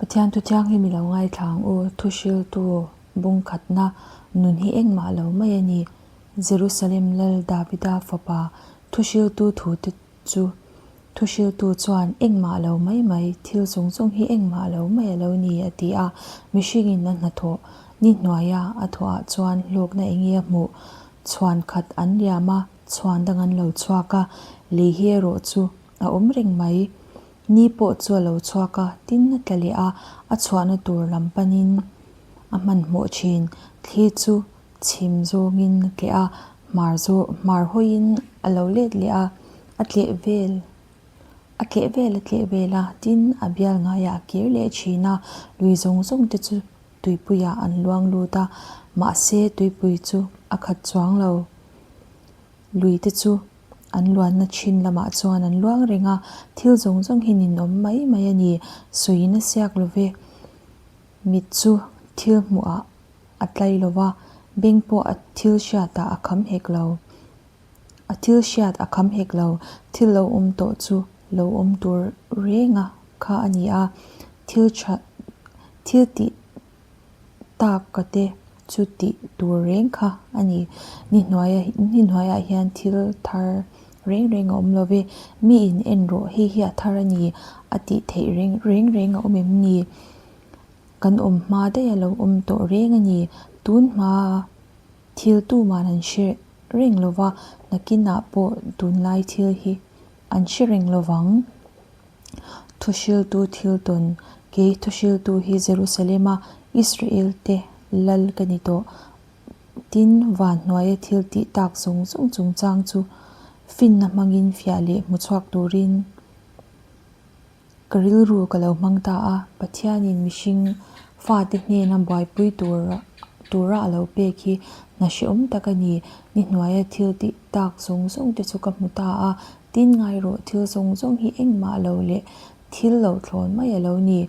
Pathian thu thianghlim i lo ngaithla ang u, thuhriltu bungkhatna nun hi engmah lo mai a ni. Jerusalem Lal Davida fapa thuhriltu thute chu thuhriltu chuan engmah lo mai mai, thil zawng zawng hi engmah lo mai a lo ni a ti a. Mihringin a hnathawh ni hnuaia a thawhah chuan hlawkna eng nge a hmuh? Chhuan khat an liam a, chhuan dang an lo chhuak a, lei hi erawh chu a awm reng mai. Ni pawh chu a lo chhuak a, tin a tla leh a, a chhuahna tur lam panin a hmanhmawh thin. Thli chu chhim zawngin a tleh a, hmar zawh hmar hawiin a lo let leh a, a tleh vel a tleh vel a tleh vel a, tin a bial ngaiah a kir leh thin a, lui zawng zawng te chu tuipuiah an luang lut a, mahse tuipui chu a khat chuang lo. Lui te chu an luanna thin lamah chuan an luang reng a, thil zawng zawng hi ninawm mai mai a ni, sawiin a siak lo ve. Mit chu thil hmuhah a tlai lo va, beng pawh a thil hriatah a kham hek lo. A thil hriat a kham hek lo, thil lo awm tawh chu lo awm tur renga kha a ni a, thil tha thil tih tak ka te chu tih tur reng kha a ni. Ni hnuaia ni hnuaiah hian thil thar reng reng a awm lo ve, mi in en rawh hei hi a thar a ni a tih theih reng reng reng a awm em ni? Kan awm hma daih a lo awm tawh reng a ni. Tun hma thil tuman an hre reng lo va, nakinah pawh tunlai thil hi an hre reng lo vang. Thuhriltu thil tawn, Kei thuhriltu hi Jerusalem-a Israel-te lal ka ni tawh. Tin, van hnuaia thil tih tak zawng zawng chungchang chu finna hmangin fiah leh hmuchhuak turin Ka rilru ka lo hmang ta a, Pathianin mihring fate hnena buaipui tur tura a lo pek hi hna hrehawm tak a ni. Ni hnuaia thil tih tak zawng zawng te chu ka hmu ta a, tin ngai rawh thil zawng zawng hi engmah lo leh thil lo thlawn mai a lo ni.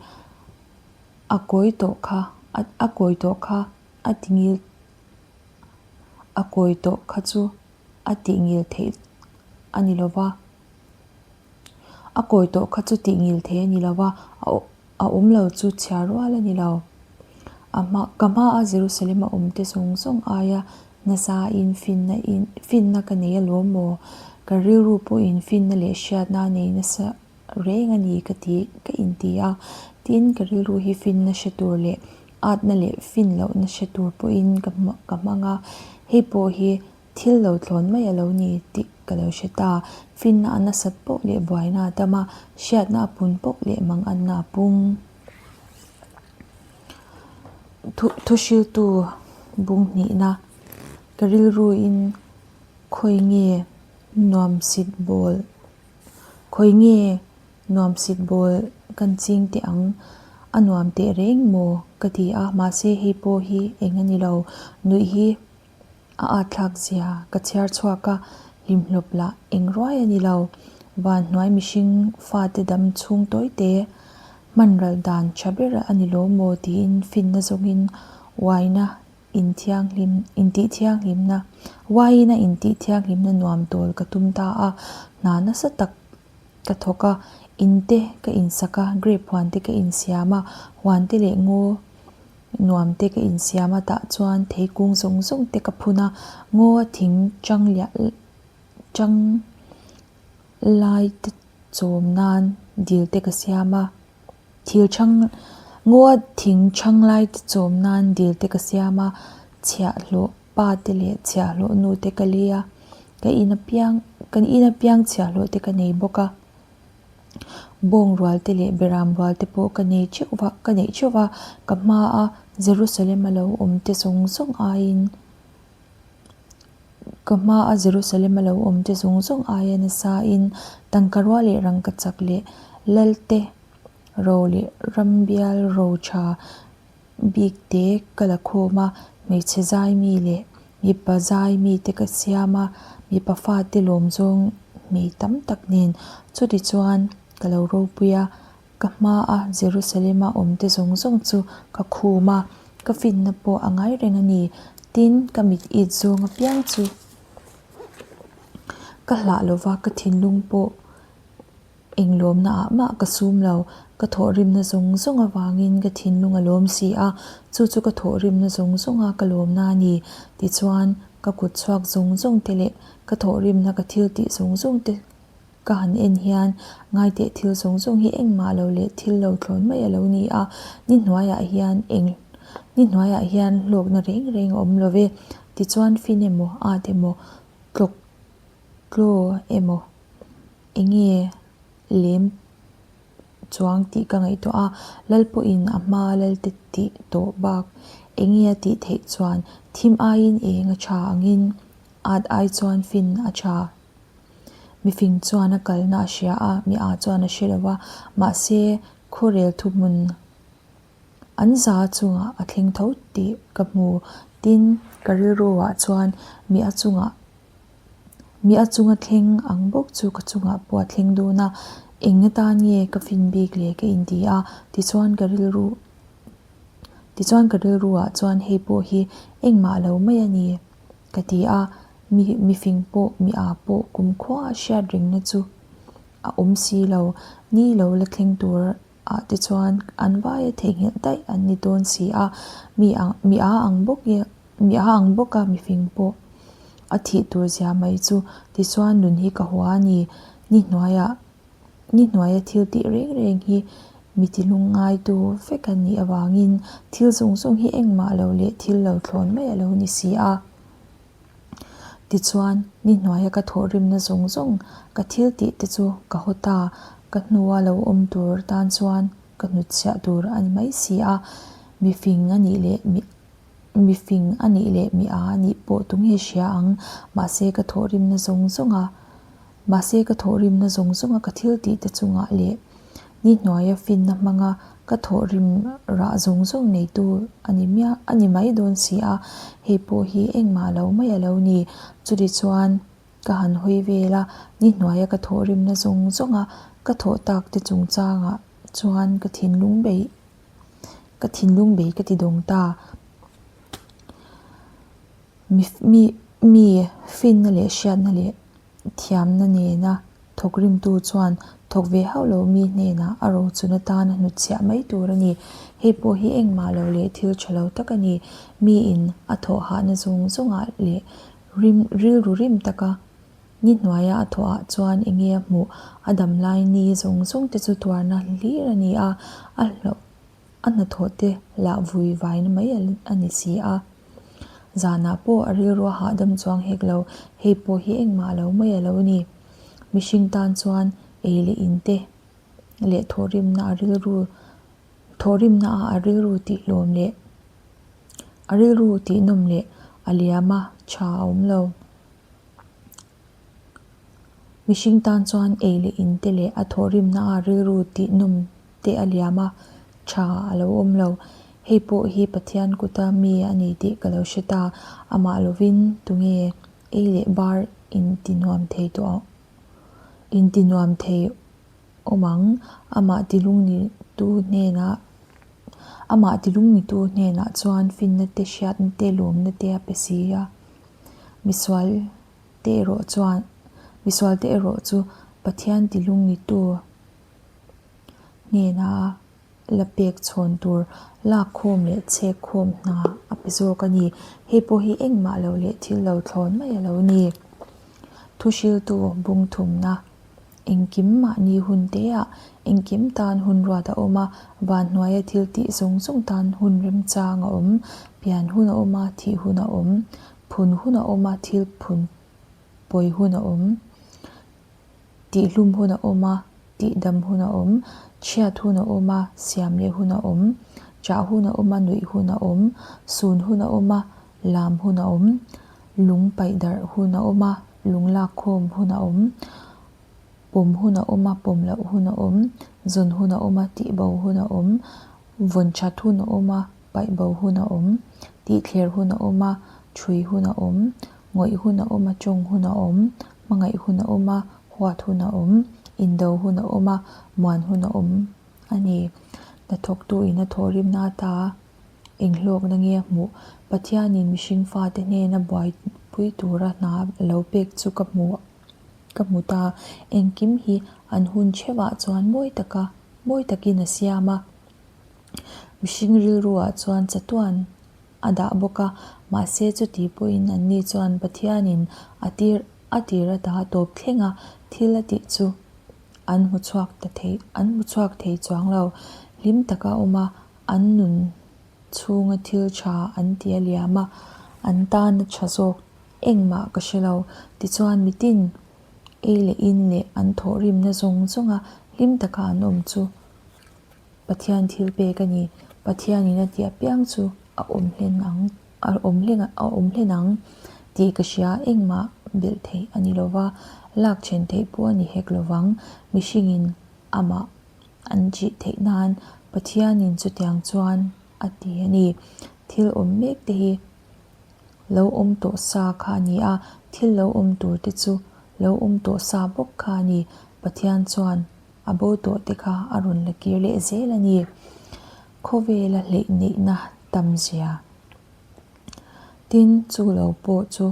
A kawi tawh kha a kawi tawh kha a ti ngil a kawi tawh kha chu a tih ngil theih a ni lo va. A kawi tawh kha chu tih ngil thei a ni lo va, a awm lo chu chhiar rual a ni lo. A hma ka hmaa Jerusalem a awm te zawng zawng aia nasa in finna in finna ka nei alawm maw? Ka rilru pawhin finna leh hriatna a nei nasa reng a ni ka ti ka inti a. Tin, ka rilru hi finna hre tur leh atna leh fin lohna hre tur pawhin ka ka hmang a. Hei pawh hi Thil lo tlawn mai a lo ni tih ka lo hre ta. Finna a nasat poh leh buaina a tam a, hriatna a pun poh leh manganna a pung. Thuhriltu bung hnihna ka rilruin khawi nge nuamsit bawl khawi nge nuamsit bawl kan ching teh ang a nuam teh reng maw ka ti a, mahse hei pawh hi eng a ni lo nuih hi. A atthlak zia ka chhiar chhuak a, hlimhlawp lah eng ruai a ni lo. Van hnuai mihring fate dam chhung tawi te, hman ral dan tha ber a ni lo maw tiin finna zawngin uaina inthianghlim intih thianghlimna uaina intih thianghlimna nuam tawl ka tum ta a, hna nasa tak ka thawk a, in te ka insak a, grape huan te ka insiam a, huan te leh ngaw Nuam te ka insiam a tah chuan theikung zawng zawng te ka phun a, ngaw a thing chang liah chang lai te chawm nan dil te ka siam a, thil chang ngaw a thing chang lai te chawm nan dil te ka siam a, chhiahhlawh pa te leh chhiahhlawh nu te ka lei a, ka in apiang kan in apiang chhiahhlawh te ka nei bawk a. Bawng rual te leh beram rual te pawh ka nei theuh va ka neih theuh va, ka hmaa Jerusalem a lo awm te zawng zawng aiin ka hmaa Jerusalem a lo awm te zawng zawng aia nasa in tangka rual leh rangka chak leh lal te ro leh ram bial ro tha bik te ka la khawm a, hmeichhe zai mi leh mipa zai mi te ka siam a, mipa fate lawm zawng hmei tam tak nen chuti chuan ka lo ropui a, ka hma a Jerusalem a awm te zawng zawng chu ka khum a, ka finna pawh a ngai reng a ni, tin ka mit it zawng apiang chu ka hlah lova ka thinlung pawh. Eng lawmna ah mah ka sum lo, ka thawhrimna zawng zawng avangin ka thinlung a lawm si a, chu chu ka thawhrimna zawng zawnga ka lawmna a ni. Tichuan, ka kut chhuak zawng zawng te leh ka thawhrimna ka thil tih zawng zawng te ka han en hian ngaiteh thil zawng zawng hi engmah lo leh thil lo thlawn mai a lo ni a, ni hnuaiah hian eng ni hnuaiah hian hlawkna reng reng a awm lo ve. Tichuan, fin emaw, at emaw, tlawk tlaw emaw enge lem chuang tih ka ngaihtuah a, lal pawhin a hma lalte tih tawh bak enge a tih theih chuan thim aiin eng a tha angin at ai chuan fin a tha. Mifing chuan a kalna a hria a, mi a chuan a hre lo va, mahse khuarel thuhmun an za chungah a thleng tho tih ka hmu. Tin, ka rilru ah chuan mi a chungah Mi a chunga thleng ang bawk chu ka chungah pawh a thleng dawn a, eng atan nge ka fin bik leh ka inti a, tichuan ka rilru tichuan ka rilruah chuan hei pawh hi engmah lo mai a ni ka ti a, mi mifing pawh mi a pawh kumkhua a hriat rengna chu a awm si lo, ni lo la thleng tur ah te chuan an vaia theihnghilh daih an ni dawn si a, mi ang mi a ang bawk i mi a ang bawk a mifing pawh a thih tur zia mai chu tichuan nun hi ka hua a ni, ni hnuaiah ni hnuaia thil tih reng reng hi mi ti lung ngaitu vek an nih avangin thil zawng zawng hi engmah lo leh thil lo thlawn mai a lo ni si a. Tichuan, ni hnuaia ka thawhrimna zawng zawng ka thil tih te chu ka haw ta, ka hnua lo awm tur tan chuan ka hnutchhiah tur a ni mai si a, mi fing a nih leh mi mi fing a nih leh mi a nih pawh tunge hria ang, mahse ka thawhrimna zawng zawnga Mahse ka thawhrimna zawng zawnga ka thil tih te chungah leh ni hnuaia finna hmanga ka thawhrim rah zawng zawng neitu a ni miah a ni mai dawn si a, hei pawh hi engmah lo mai a lo ni. Chuti chuan ka han hawi vel a, ni hnuaia ka thawhrimna zawng zawnga ka thawh tak te chungchangah chuan ka thinlung bei ka thinlung bei ka ti dawng ta. Mi mi mi finna leh hriatna leh thiamna nena thawk rimtu chuan thawk ve hauh lo mi hnenah a rochun atan a hnutchhiah mai tur a ni. Hei pawh hi engmah lo leh thil tha lo tak a ni. Miin a thawh hahna zawng zawngah leh rim rilru rim taka ni hnuaia a thawhah chuan enge a hmuh a dam lai ni zawng zawng te chu tuarna hlir a ni a, a hlauh A hnathawh te lah vui vaina mai a ni si a. Zanah pawh a rilru a hahdam chuang hek lo, hei pawh hi engmah lo mai a lo ni. Mihring tan chuan ei leh in te leh thawhrimna a rilru thawhrimna a a rilru tih lawm leh a rilru tih nawm leh a liam a tha a awm lo. Mihring tan chuan ei leh in te leh a thawhrimna a rilru tih nawm te a liam a, tha a lo awm lo. Hei pawh hi Pathian kuta mi a ni tih ka lo hre ta. Amah lovin tunge ei leh bar inti nuam thei tawh inti nuam thei awm ang? Amah tilung ni tu hnenah amah tilung ni tu hnenah chuan finna te hriatna te lawmna te a pe si a. Misual te erawh chuan misual te erawh chu Pathian tilung ni tu hnena la pek chhawn tur lak khawm leh chhek khawm hna a pe zawk a ni. Hei pawh hi engmah lo leh thil lo thlawn mai a lo ni. Thuhriltu bung thumna engkim mahni hun te ah engkim tan hun ruat a awm a, van hnuaia thil tih zawng zawng tan hun remchang a awm, pian hun a awm a, thih hun a awm, phun hun a awm a, thil phun pawi hun a awm. Tihhlum hun a awm a, tihdam hun a awm, chhiat hun a awm a, siam leh hun a awm, chah hun a awm a, nuih hun a awm, sun hun a awm a, lam hun a awm, lung paih darh hun a awm a, lung lak khawm hun a awm, pawm hun a awm a, pawm loh hun a awm, zawn hun a awm a, tihbo hun a awm, vawn that hun a awm a, paih bo hun a awm, tihthler hun a awm a, thui hun a awm, ngawih hun a awm a, tawng hun a awm, hmangaih hun a awm a, huat hun a awm, indo hun a awm a, muan hun a awm a ni. Hnathawktu in a thawhrimna ata enghlawkna nge a hmuh? Pathianin mihring fate hnena buaipui tura hna a lo pek chu ka hmu ka hmu ta. Engkim hi An hun theuhah chuan mawi taka mawi takin a siam a. Mihring rilruah chuan chatuan a dah bawk a, mahse chuti pawhin anni chuan Pathianin a tir a tir ata tawp thleng a thil a tih chu an hmu chhuak ta thei an hmu chhuak thei chuang lo. Hlim taka awm a, an nun chhunga thil tha an ti a liam a, an tana tha zawk engmah ka hre lo. Tichuan mitin ei leh in leh an thawhrimna zawng zawnga hlim taka an awm chu Pathian thil pek a ni. Pathianin a tih apiang chu a awm hlen ang, a awm hlen a awm hlen ang tih ka hria. Engmah belh theih a ni lova, lak then theih pawh a ni hek lovang. Mihringin amah an ṭih theih nan Pathianin chutiang chuan a ti a ni. Thil awm mek te hi lo awm tawh sa kha a ni a, thil lo awm tur te chu lo awm tawh sa bawk kha a ni. Pathian chuan A bo tawh te kha a rawn la kir leh zel a ni. Khawvela hleih neihna tam zia. Tin, chu lo pawh chu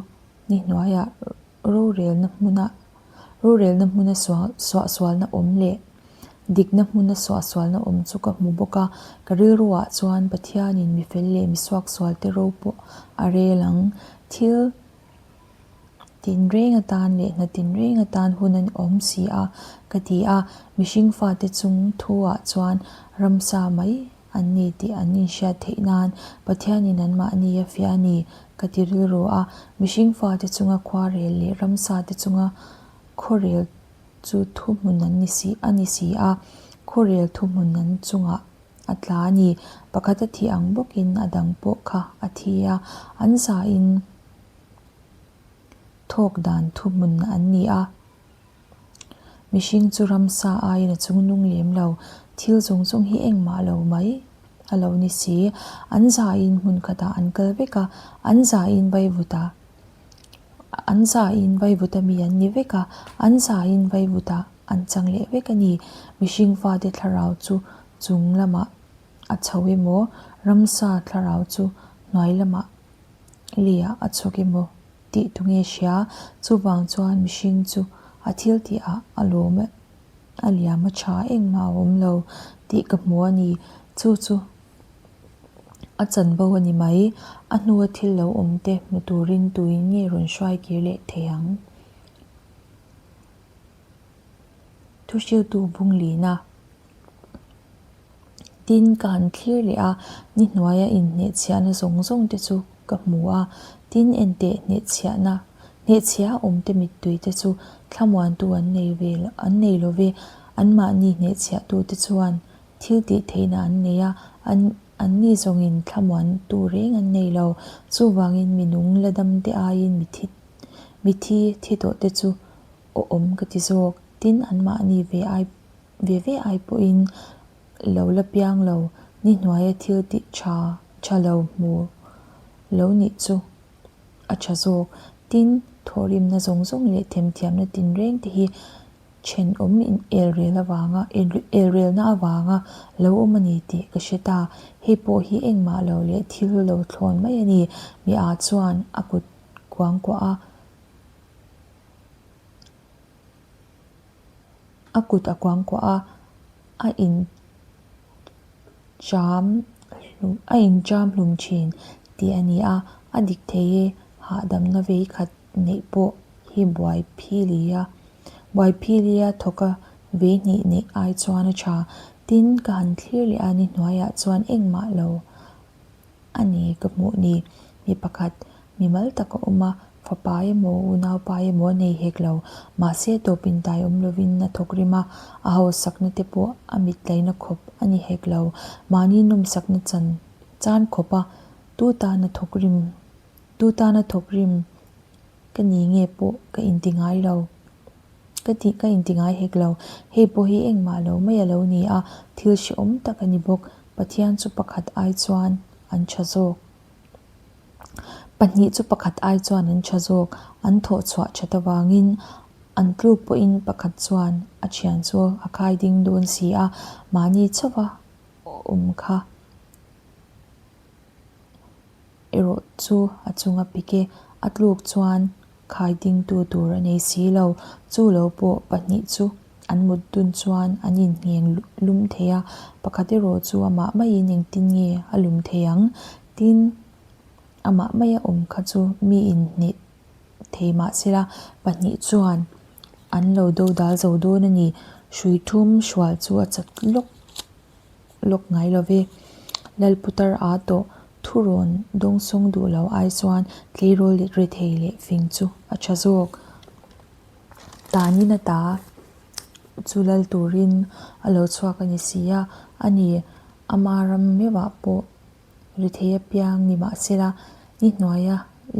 ni hnuaiah rorelna hmuna rorelna hmuna suahsualna awm leh dikna hmuna suahsualna awm chu ka hmu bawk a. Ka rilruah chuan Pathianin mi fel leh mi suaksualte ro pawh a rel ang. Thil Tinreng atan leh hna tinreng atan hun an awm si a, ka ti a. Mihring fate chung thuah chuan ramsa mai an ni tih an inhriat theih nan Pathianin anmahni a fiah a ni, ka ti rilru a. Mihring fate chunga khuarel leh ramsa te chunga khuarel chu thuhmun an ni si a ni si a, khuarel thuhmun an chungah a tla a ni. Pakhat a thih ang bawkin a dang pawh kha a thi a, an zain thawk dan thuhmun an ni a. Mihring chu ramsa aiin a chungnung lem lo, thil zawng zawng hi engmah lo mai a lo ni si. An zain hmun khatah an kal vek a, an zain vaivutah an zain vaivuta mi an ni vek a, an zain vaivutah an chang leh vek a ni. Mihring fate thlarau chu chung lamah a chho emaw, ramsa thlarau chu hnuai lamah Lia a chhawk emaw tih tu nge hria? Chuvang chuan mihring chu a thil tihah a lawm a liam a tha engmah a awm lo tih ka hmu a ni. Chu chu a chanvo a ni mai. A hnua thil lo awm te hmu turin tuin nge rawn hruai kir leh thei ang? Thuhriltu Bunglina. Tin, ka han thlir leh a, ni hnuaia inhnehchhiahna zawng zawng te chu ka hmu a. Tin, enteh hnehchhiahna, hnehchhia awmte mittui te chu thlamuantu an nei ve an nei lo ve. Anmahni hnehchhiahtute chuan thil tih theihna an nei a, an anni zawngin thlamuantu reng an nei lo. Chuvangin mi nung la damte aiin mithi mithi thi tawhte chu awm ka ti zawk. Tin, anmahni ve ai Ve ve ai pawhin lo la piang lo, ni hnuaia thil tih tha tha lo hmu lo nih chu a tha zawk. Tin, thawhrimna zawng zawng leh themthiamna tinreng te hi thenawm in elrel avanga elrelna avanga lo awm a ni tih ka hre ta. Hei pawh hi engmah lo leh thil lo thlawn mai a ni. Mi a chuan a kut kuangkuah a. A kut a kuangkuah a, a in cham hlum a in cham hlum thin tih a ni a, a dik thei e, hahdamna vei khat neih pawh hi buai phili a, buai phili a thawk a vei hnih neih ai chuan a tha. Tin, ka han thlir leh a ni hnuaiah chuan engmah lo A ni, ka hmuh ni. Mi pakhat, mi mal tak a awm a, fapa emaw, unaupa emaw a nei hek lo. Mahse, tawp intai awm lovin a thawk rim a, a hausakna te pawh a mit tlaina khawp a ni hek lo. Mahni nawmsakna chan chan khawp a, tu tana thawk rim, tu tana thawk rim ka ni nge pawh ka inti ngai lo. Ka tih ka inti ngai hek lo. Hei pawh hi engmah lo mai a lo ni a, thil hrehawm tak a ni bawk. Pathian chu pakhat ai chuan an tha zawk. Pahnih chu pakhat ai chuan an tha zawk. An thawh chhuah that avangin an tluk pawhin pakhat chuan a thian chu a khai ding dawn si a, mahni chauha awm kha erawh chu a chunga pik e. A tluk chuan khai dingtu tur a nei si lo. Chu lo pawh pahnih chu. An mut dun chuan an inngheng lum thei a, pakhat erawh chu amah maiin engtin nge a lum thei ang? Tin, amah maia awm kha chu mi inhneh thei mah sela, pahnih chuan an lo do dal zo dawn a ni. Hrui thum hrual chu a chat lawk lawk ngai lo ve. Lalputar a tawh thurawn dawngsawng duh lo ai chuan tleirawl rethei leh fing chu a tha zawk. Tanin a ta chu lal turin a lo chhuak a ni si a, a ni ama ram meuhah pawh rethei apiang ni mahsela ni hnuaia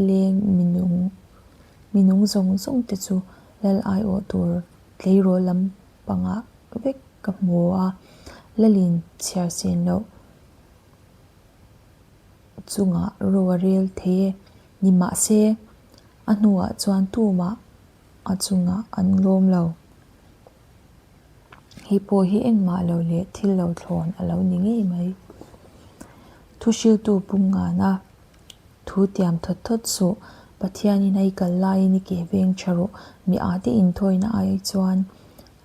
leng minung minung zawng zawng te chu lal aiawh tur tleirawl lam pangah vek ka hmu a, lalin chhiar sen loh chungah ro a rel thei e. Nimahse, a hnuah chuan tumah a chungah an lawm lo. Hei pawh hi engmah lo leh thil lo thlawn a lo ni ngei mai. Thuhriltu pungngana thu tiam thawt thawt suh, Pathianin a i kal laiin i keh veng tha rawh, mi ate inthawina ai chuan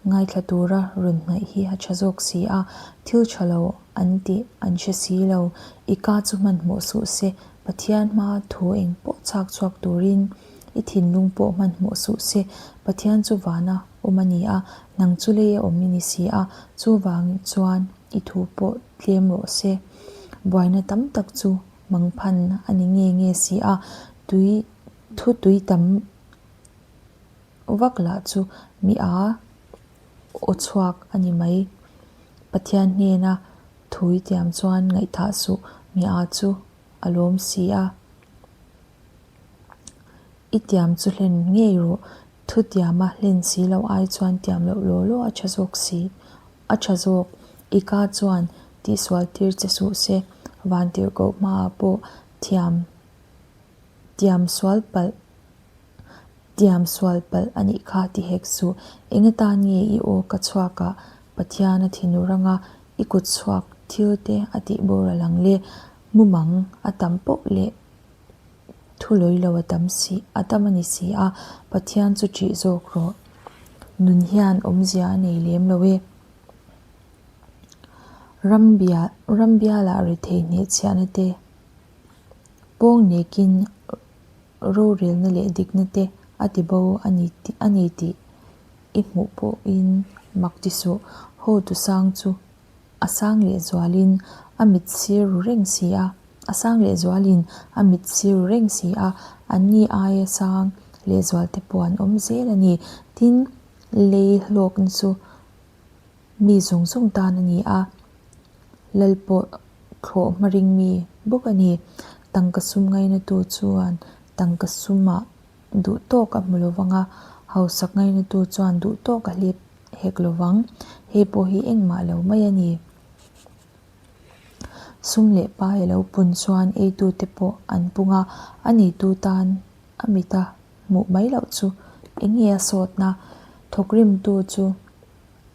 Ngaithla tura rawn hnaih hi a tha zawk si a, thil tha lo an tih an hre si lo. I ka chu hmanhmawh suh se, Pathian hma thu eng pawh chhak chhuak turin i thinlung pawh hmanhmawh suh se. Pathian chu vana awm a ni a, nang chu lei a awm i ni si a, chuvang chuan i thu pawh tlem rawh se. Buaina tam tak chu mangphan a ni nge nge si a, tui thu tui tam Vak lah chu mi a aw chhuak a ni mai. Pathian hnena thui tiam chuan ngaihthah suh mi a chu a lawm si a. I tiam chu hlen ngei rawh, thu tiama hlen si loh ai chuan tiam loh law law a tha zawk si. A tha zawk, i ka chuan tihsual tir che suh se, vantirhkoh hmaah pawh thiam tiam sual palh. Tiam sual palh a nih kha ti hek suh. Eng atan nge i aw ka chhuak ah Pathian a thinur anga i kut chhuak thil te a tih boral ang le? Mumang a tam poh leh thu lawi lo a tam si a tam a ni si a, Pathian chu ṭih zawk rawh. Nun hian awmzia a nei lem lo e. Rambia Rambialah rethei hnehchhiahna te pawng nekin Rorelna leh dikna te a ti bo a ni a ni tih i hmuh pawhin mak ti suh. Hotu sang chu a sang leh zualin a mit sir ru reng si a, a sang leh zualin a mit sir ru reng si a, anni aia sang leh zual te pawh an awm zel a ni. Tin, lei hlawkna chu Mi zawng zawng tan a ni a, lal pawh thlawh hma ring mi bawk a ni. Tangka sum ngainatu chuan tangka sumah duh tawk a hmu lovang a, hausak ngainatu chuan duh tawk a hlep hek lovang. Hei pawh hi engmah lo mai a ni. Sum leh pai a lo pun chuan eitute pawh an pung a, a neitu tan a mit a hmuh mai loh chu eng nge a sawtna? Thawkrimtu chu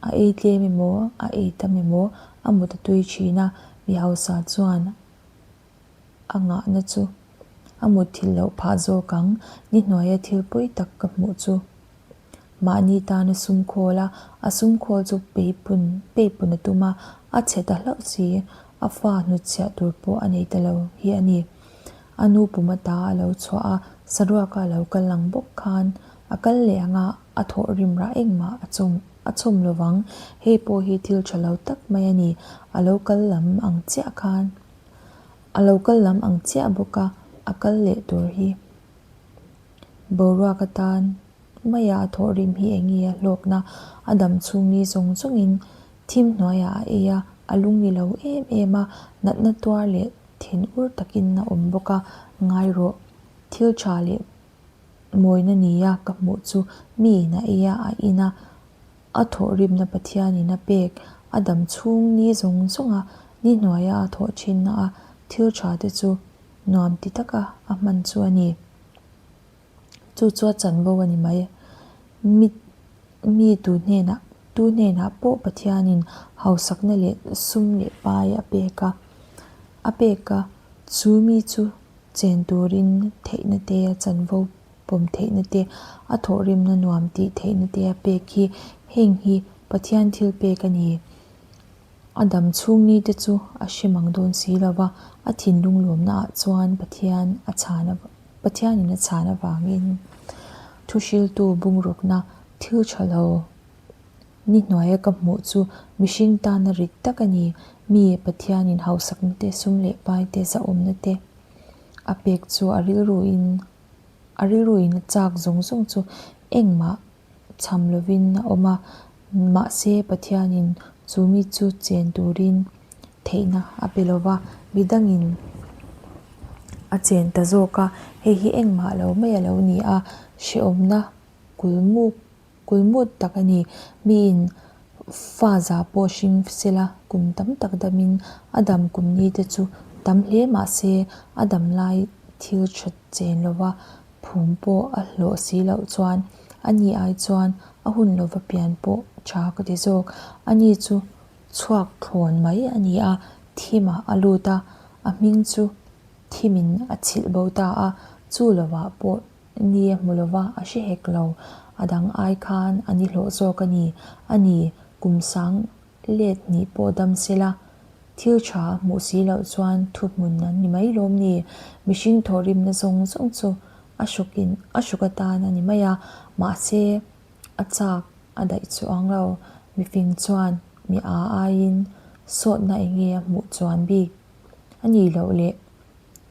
A ei tlem emaw, a ei tam emaw, a mut a tui thin a, mi hausa chuan a ngahna chu a mut thil loh phah zawk ang. Ni hnuaia thil pawi tak ka hmuh chu mahni tana sum khawl a, a sum khawl chu peipun peipun a tum a, a chhe ta hlauh si, a fa hnutchhiah tur pawh a nei ta lo hi a ni. A nu pum ata a lo chhuah a, saruaka a lo kal ang bawk khan a kal leh ang a, a thawh rim rah engmah a chawm a chhawm lovang. Hei pawh hi thil tha lo tak mai a ni. A lo kal lam ang chiah khan a lo kal lam ang chiah bawk a, a kal leh tur hi boruak atan maia a thawh rim hi eng nge a hlawkna a dam chhung ni zawng zawngin thim hnuaiah a ei a, a lung ni lo em em a, natna tuar leh thin ur takin a awm bawk a, ngai rawh. Thil tha leh mawina nia ka hmuh chu miin a ei a, a in a, a thawhrimna Pathianin a pek, a dam chhung ni zawng zawng a, ni hnuaia a thawh thinna a thil tha te chu nuam ti taka a hman chu a ni. Chu chu a chanvo a ni mai. Mi mi tu hnenah tu hnenah pawh Pathianin hausakna leh sum leh pai a pek a, a pek a, chu mi chu Chen turin theihna te, a chanvo pawm theihna te, a thawhrimna nuam tih theihna te a pek hi heng hi. Pathian thil pek a ni. A dam chhung ni te chu a hre mang dawn si lo va, a thinlung lawmna ah chuan Pathian a chhan Pathianin a chhan avangin thuhriltu bungrukna thil tha lo ni hnuaia ka hmuh chu mihring tana rit tak a ni. Mi Pathianin hausakna te, sum leh pai te, zahawmna te a pek chu a rilruin a rilruin a chak zawng zawng chu engmah cham lovin a awm a, mahse Pathianin chu mi chu chen turin theihna a pe lo va, midangin a chen ta zawk a, hei hi engmah lo mai a lo ni a, hrehawmna kulmuk kulmut tak a ni. Miin fa za pawh hring sela kum tam tak damin a dam kum ni te chu tam hle mahse a dam lai thil tha chen lova Phum pawh a hlawh si loh chuan a ni ai chuan a hun lova pian pawh tha ka ti zawk. A ni chu chhuak thlawn mai a ni a, thimah a lut a, a hming chu thimin a chhilh bo ta a, chu lovah pawh ni a hmu lova a hre hek lo, a dang ai khan a ni hlawh zawk a ni, a ni kum sang let hnih pawh dam sela, Thil tha a hmuh si loh chuan thuhmun an ni mai lawm ni? Mihring thawhrimna zawng zawng chu a hrukin a hruk atan a ni mai a, mahse a chak a daih chuang lo. Mifing chuan mi a aiin sawtna eng nge a hmuh chuan bik a nih loh leh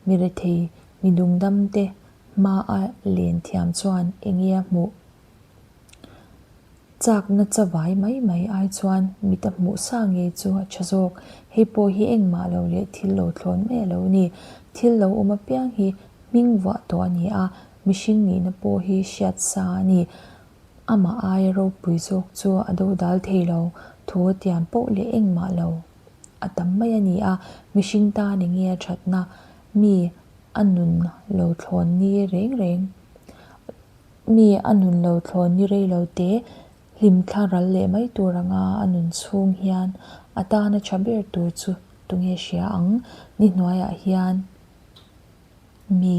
mi rethei mi dungdam te hma a len thiam chuan eng nge a hmuh? Chakna chavai mai mai ai chuan mit a hmuh sa ngei chu a tha zawk. Hei pawh hi engmah lo leh thil lo thlawn mai a lo ni. Thil lo awm apiang hi hming vuah tawh a ni a, mihring nihna pawh hi hriat sa a ni. Amah aia ropui zawk chu a dodal thei lo, thu a tiam poh leh engmah lo a tam mai a ni a, mihring tan enge a thatna, mi a nun lo thlawn ni reng reng. Mi a nun lo thlawn ni rei lo te, hlim thla ral leh mai tur anga a nun chhung hian a tana tha ber tur chu tunge hria ang? Ni hnuaiah hian mi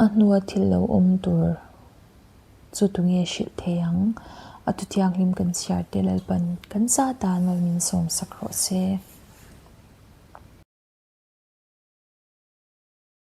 a hnua thil lo awm tur chu tunge hrilh thei ang? A thu thianghlim kan chhiar te Lalpan kan za tan mal min sawmsak rawh se.